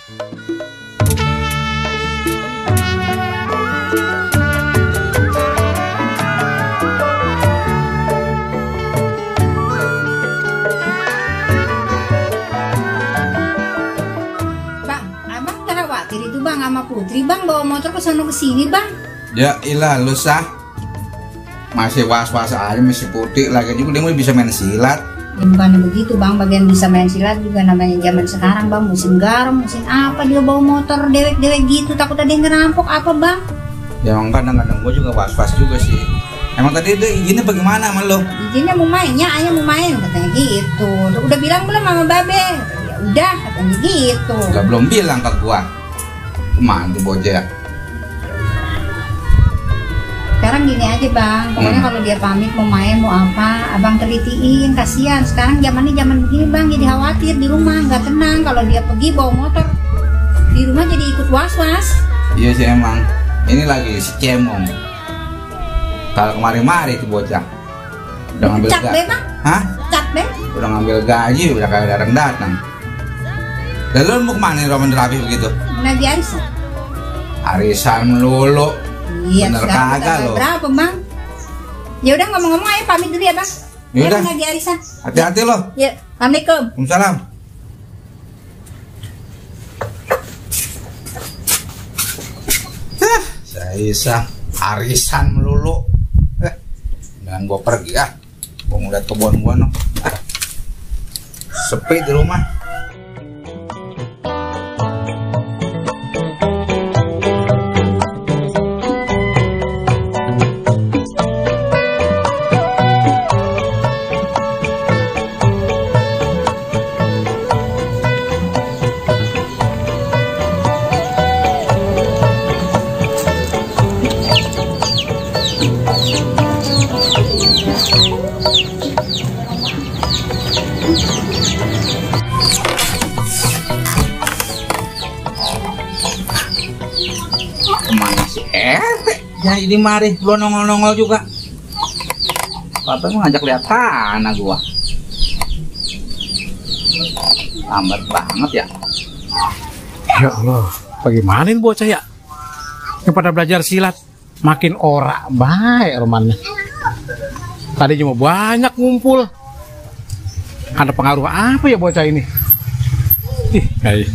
Bang sama Putri bang bawa motor ke sana kesini bang. Ya ilah lu sah masih was-was aja masih putih lagi juga dia bisa main silat. Ya bukan begitu bang, bagian bisa main silat juga namanya zaman sekarang bang, musim garam musim apa dia bawa motor dewek-dewek gitu, takut ada yang ngerampok apa bang? Ya emang kadang-kadang gue juga was-was juga sih. Emang tadi itu izinnya bagaimana sama lo? Izinnya mau main, ya ayah mau main katanya gitu. Udah bilang belum sama babe? Ya udah katanya gitu. Gak belum bilang ke gua. Kemana tuh bocah? Sekarang gini aja bang, pokoknya kalau dia pamit mau main mau apa, abang telitiin, kasihan. Sekarang zamannya zaman begini bang, jadi khawatir di rumah, nggak tenang. Kalau dia pergi bawa motor di rumah jadi ikut was-was. Iya sih emang. Ini lagi si cemong. Kalau kemari-mari tuh bocah. Udah ngambil gaji. Hah? Cat deh. Udah ngambil gaji, udah kayak datang-datang. Lalu mau kemana nih Roman Rafi begitu? Lagi arisan. Arisan melulu. Iya, bener kagak lo. Berapa bang? Ya udah ngomong-ngomong ayo pamit dulu ya bang. Ya udah. Lagi arisan. Hati-hati lo. Ya, assalamualaikum. Waalaikumsalam. Saya arisan melulu. Dengan gua pergi gua ngeliat kebun gua no. Sepi di rumah. Kemana si RT? Jadi di mari, lo nongol-nongol juga. Papa mau ngajak lihat tanah gua. Lambat banget ya. Ya Allah, bagaimana ini bocah ya? Yang pada belajar silat, makin ora baik romannya. Tadi cuma banyak ngumpul. Ada pengaruh apa ya bocah ini? Ih, kayak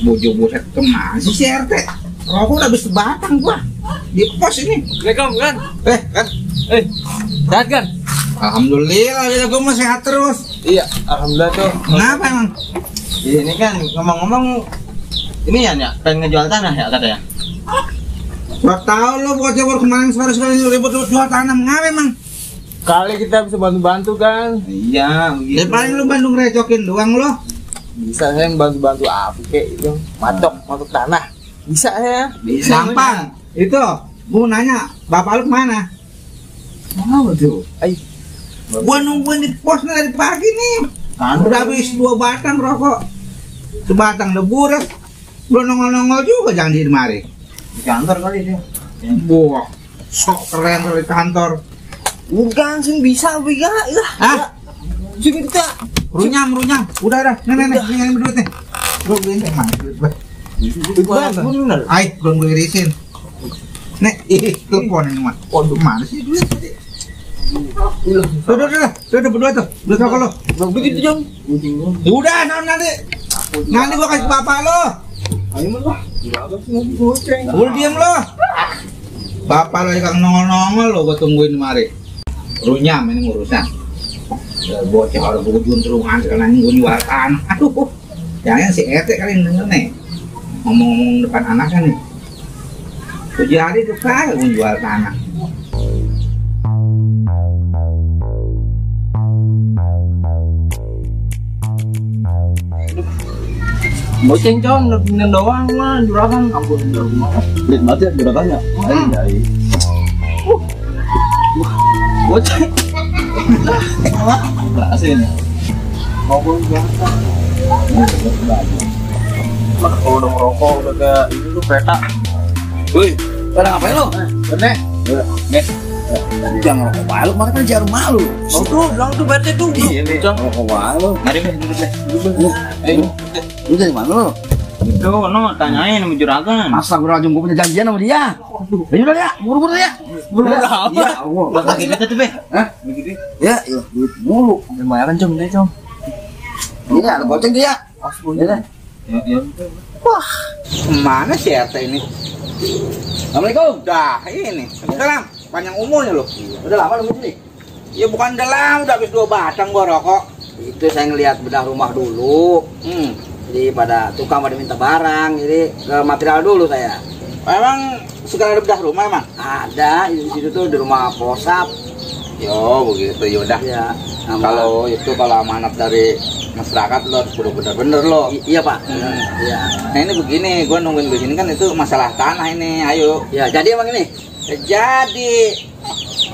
Bojo buset kemana sih si RT? Rokok udah habis sebatang gua di pos ini. Assalamualaikum kan? Kan? Sehat kan? Alhamdulillah, ya gua masih sehat terus. Iya, alhamdulillah tuh. Kenapa emang? Ini kan ngomong-ngomong ini ya pengen ngejual tanah ya katanya. Gua tahu lo bocah baru kemarin sekali ribut jual tanah, ngapa emang? Kali kita bisa bantu-bantu kan? Iya, ya paling lu Bandung recokin doang lo. Bisa saya bantu-bantu apa kayak itu matok tanah. Bisa ya? Bisa. Gampang. Itu, gua nanya, bapak lu kemana? Mau tuh. Gua nungguin di pos dari pagi nih. Udah habis 2 batang rokok. Sebatang lebur. Belum nongol-nongol juga jangan di mari. Di kantor kali dia. Wah, sok keren dari kantor. Bukan sih bisa lah. Hah? Sini kita. Runyam. Udah. Nih, duit nih. Gua beliin sama duit. Bener. Ay, belum gue irisin. Nih, telepon ini mah. Waduh, mana sih duit tadi? Sudah berdua tuh. Duit rokok lo. Begitu Jong. Udah, nanti. Nanti gua kasih bapak lo. Ayo mah. Udah diem lo. Bapak lo yang nongol-nongol lo gua tungguin mari. Runyam ini urusan. Bocah kalau bujun terungan sekarang gue jual tanah. Aduh, jangan si RT kalian denger nih. Ngomong-ngomong depan anaknya nih. 7 hari tuh kagak gue jual tanah. Boceng Jong, nemenin doang mah juragan. Ampun rumah. Lihat mati ya juragannya. Boceng. Asin. Ngomong biasa. Kalau udah ngerokok udah kayak ini tuh peta. Woi, pada ngapain lo? Bener. Nih, Jangan rokok bae lu, kemarin kan jarum malu. Oh tuh, bilang tuh bete tuh. Iya, Bang. Rokok bae lu. Mari duduk deh. Lu dari mana lu? Itu no tanyain sama juragan. Astagfirullahaladzim, gue punya janjian sama dia. Ayo udah ya, buru-buru ya. Buru-buru apa? Iya, Buat lagi kita tuh, Be. Hah? Begitu. Ya, iya, duit mulu. Lumayan Com, deh, Com. Ini ada goceng dia. Ya. Wah, kemana si RT ini? Assalamualaikum. Dah ini, salam. Panjang umurnya lo. Udah lama lu sini? Ya bukan udah lama, udah habis 2 batang gua rokok. Itu saya ngelihat bedah rumah dulu. Jadi pada tukang pada minta barang, jadi ke material dulu saya. Emang segala ada bedah rumah emang? Ada di situ tuh di rumah posap. Yo begitu, yaudah. Ya. Kalau itu kalau amanat dari masyarakat lo harus bener-bener lo. Iya Pak. Iya. Nah ini begini, gua nungguin begini kan itu masalah tanah ini, ayo. Ya jadi emang ini. Jadi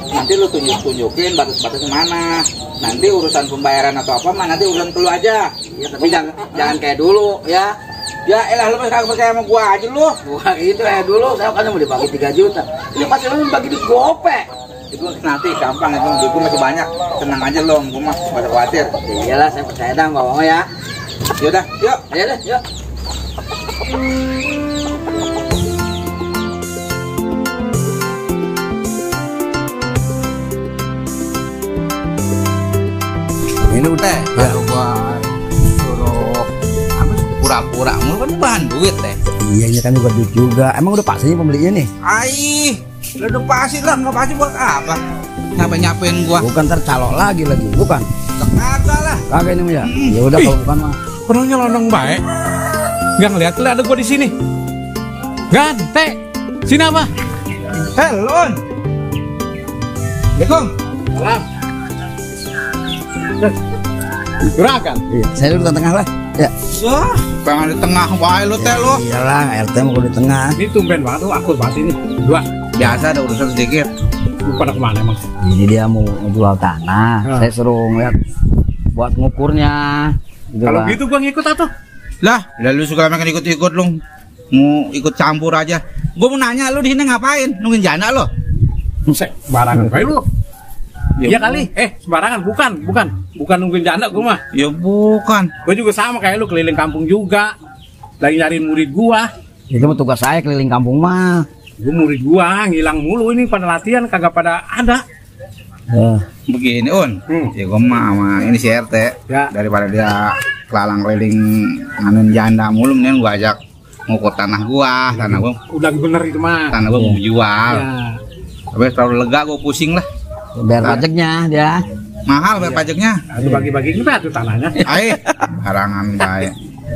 nanti lu tunjukin batas-batasnya mana. Nanti urusan pembayaran atau apa mah nanti urusan lu aja. Ya tapi jangan kayak dulu ya. Ya elah lu kagak percaya sama gua aja lu. Wah gitu ya dulu saya kan mau dibagi 3 juta. Ini pasti lu bagi di gope. Itu nanti gampang itu duit masih banyak. Tenang aja lo, gua mah gak usah khawatir. Iyalah saya percaya dah Bapak ya. Yaudah, yuk. Ayo deh, yuk. Ini udah ya gua suruh apa pura-pura mulu kan bahan duit teh. Iya ini kan juga duit juga. Emang udah pastinya pembelinya nih? Ai, udah pasti lah, nggak pasti buat apa? Nyapain gua? Bukan tercalok lagi, bukan? Kagak lah. Kagak ini ya. Ya udah kalau bukan mah. Orangnya lonong baik. Nggak ngeliat tuh ada gua di sini. Gante, sini apa? Lon. Assalamualaikum. Salam. Juragan. Iya, saya duduk di tengah lah. Ya. Wah, pengen di tengah wae lu teh lu. Iyalah, RT mau di tengah. Ini tumben banget tuh aku bahas ini. Dua. Biasa ada urusan sedikit. Lu pada kemana emang? Ini dia mau jual tanah. Saya suruh ngeliat buat ngukurnya. Gitu Kalau lah. gitu gua ngikut atuh. Lah, lu suka makan ikut-ikut lu. Mau ikut campur aja. Gua mau nanya lu di sini ngapain? Nungguin janda lo? Sembarangan kayak lu. Iya kali. Sembarangan bukan nungguin janda gua mah. Ya bukan. Gua juga sama kayak lu keliling kampung juga. Lagi nyariin murid gua. Itu mah tugas saya keliling kampung mah. Gua murid gua ngilang mulu ini pada latihan kagak pada ada. Begini Un, ya gua mah sama ini si RT. Ya. Daripada dia kelalang keliling nganuin janda mulu, mendingan gua ajak ngukur tanah gua Udah bener itu mah. tanah gua mau jual. Ya. Tapi terlalu lega gua pusing lah. Biar pajaknya dia. Mahal bayar pajaknya. Itu bagi-bagi kita tuh tanahnya. Aih, barangan baik.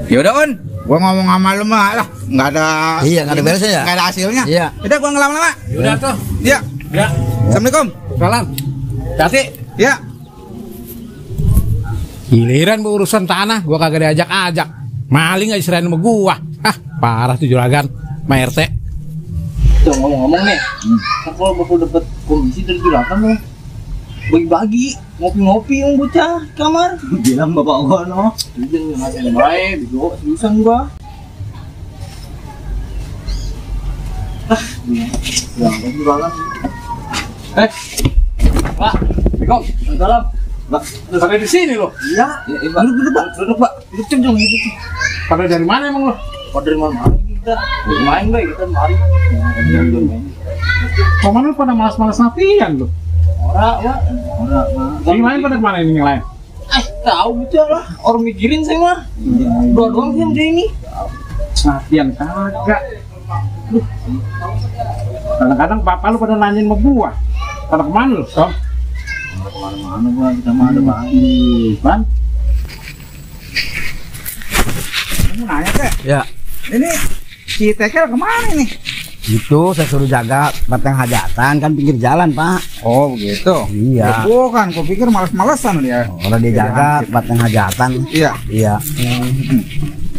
Ya udah Un, gua ngomong sama lu mah lah, nggak ada. Iya, nggak ada beresnya ya? Nggak ada hasilnya. Iya. Udah gua nggak lama-lama. Udah tuh. Iya. Ya. Assalamualaikum. Salam. Hati. Ya. Giliran urusan tanah, gua kagak diajak-ajak. Maling nggak diserahin sama gua. Parah tuh juragan, sama RT. Tuh ngomong-ngomong nih. Kalau bakal dapat komisi dari juragan lo. Bagi-bagi, ngopi-ngopi yang bocah kamar. Bilang bapak gua no. Itu ngajarin baik, bego seriusan gua. Juragan juragan. Pak, Assalamualaikum. Salam. Pak, pada di sini loh. Iya, Pak. Duduk, Pak. Duduk, Pak. Duduk cengcong itu. Pada dari mana emang lo? Pada dari mana kita? Main baik kita mari. Kemana lu pada malas-malas latihan lo? Ora, Pak. Ora, Pak. Lagi main pada kemana ini yang lain? Tahu gitu lah. Orang mikirin saya mah. Doang sih dia ini. Latihan kagak. Kadang-kadang papa lu pada nanyain sama gua. Pada kemana lu, Tom? Kemana-mana gua kita mah ada Bang. Kamu nanya teh. Ya. Ini si Tekel kemana nih? Itu saya suruh jaga batang hajatan kan pinggir jalan Pak. Oh begitu. Iya. Ya, bukan, kau pikir males-malesan dia. Kalau dia jaga batang hajatan. Iya. Iya.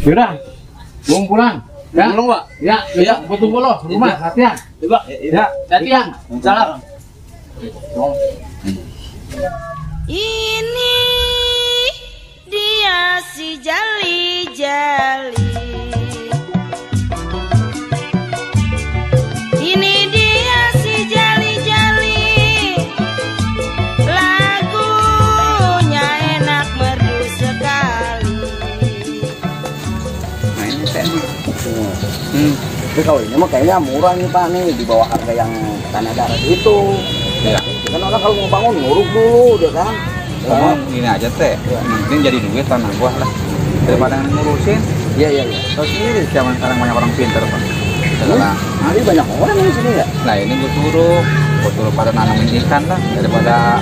Yaudah, gua mau pulang. Ya, Pulang, Pak. Ya, ya, gua tunggu lo, rumah, latihan. Coba. Ya, Latihan. Salam. Ini dia si jali-jali. Ini dia si jali-jali. Tapi kalau ini mah kayaknya murah nih Pak nih, di bawah harga yang tanah darat itu. Iya. Kan orang kalau mau bangun nguruk dulu, dia kan. Kamu gini aja teh, mungkin jadi duit tanah gua lah daripada ngurusin. Iya. Tahu sendiri zaman sekarang banyak orang pintar Pak. Sekarang, Jadi banyak orang di sini ya. nah ini gua suruh pada nanamin ikan lah daripada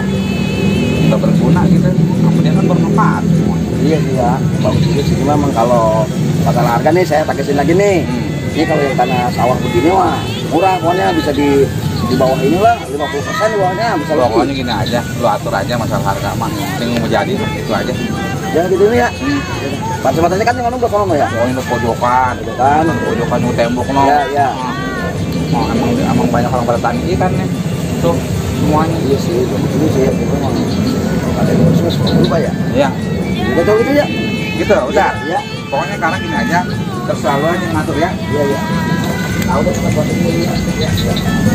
nggak berguna gitu. Kemudian kan bermanfaat semua. Iya ya, bagus juga sih. Memang kalau masalah harga nih saya tekesin lagi nih. Ini kalau yang tanah sawah begini wah murah, pokoknya bisa di bawah inilah 50% di bawahnya bisa lebih. Pokoknya gini aja, lu atur aja masalah harga mah. Yang mau jadi itu aja. Jangan gitu nih ya. Batas-batasnya kan yang udah kono ya. Oh ini pojokan, Kan. pojokan itu tembok no. Iya. Oh, emang banyak orang pada tani ikan nih. Tuh semuanya. Iya sih, betul sih ya. Itu memang ada yang harus berubah ya. Iya. Kita tahu gitu ya. Gitu, udah. Iya. Pokoknya sekarang gini aja, terserah lu aja yang ngatur ya. Iya. Tahu deh kita buat ini ya.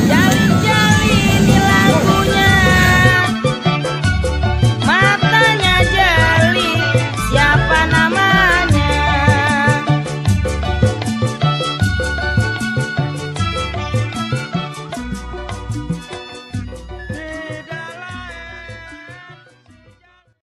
Jali-jali di lampunya, matanya jeli, siapa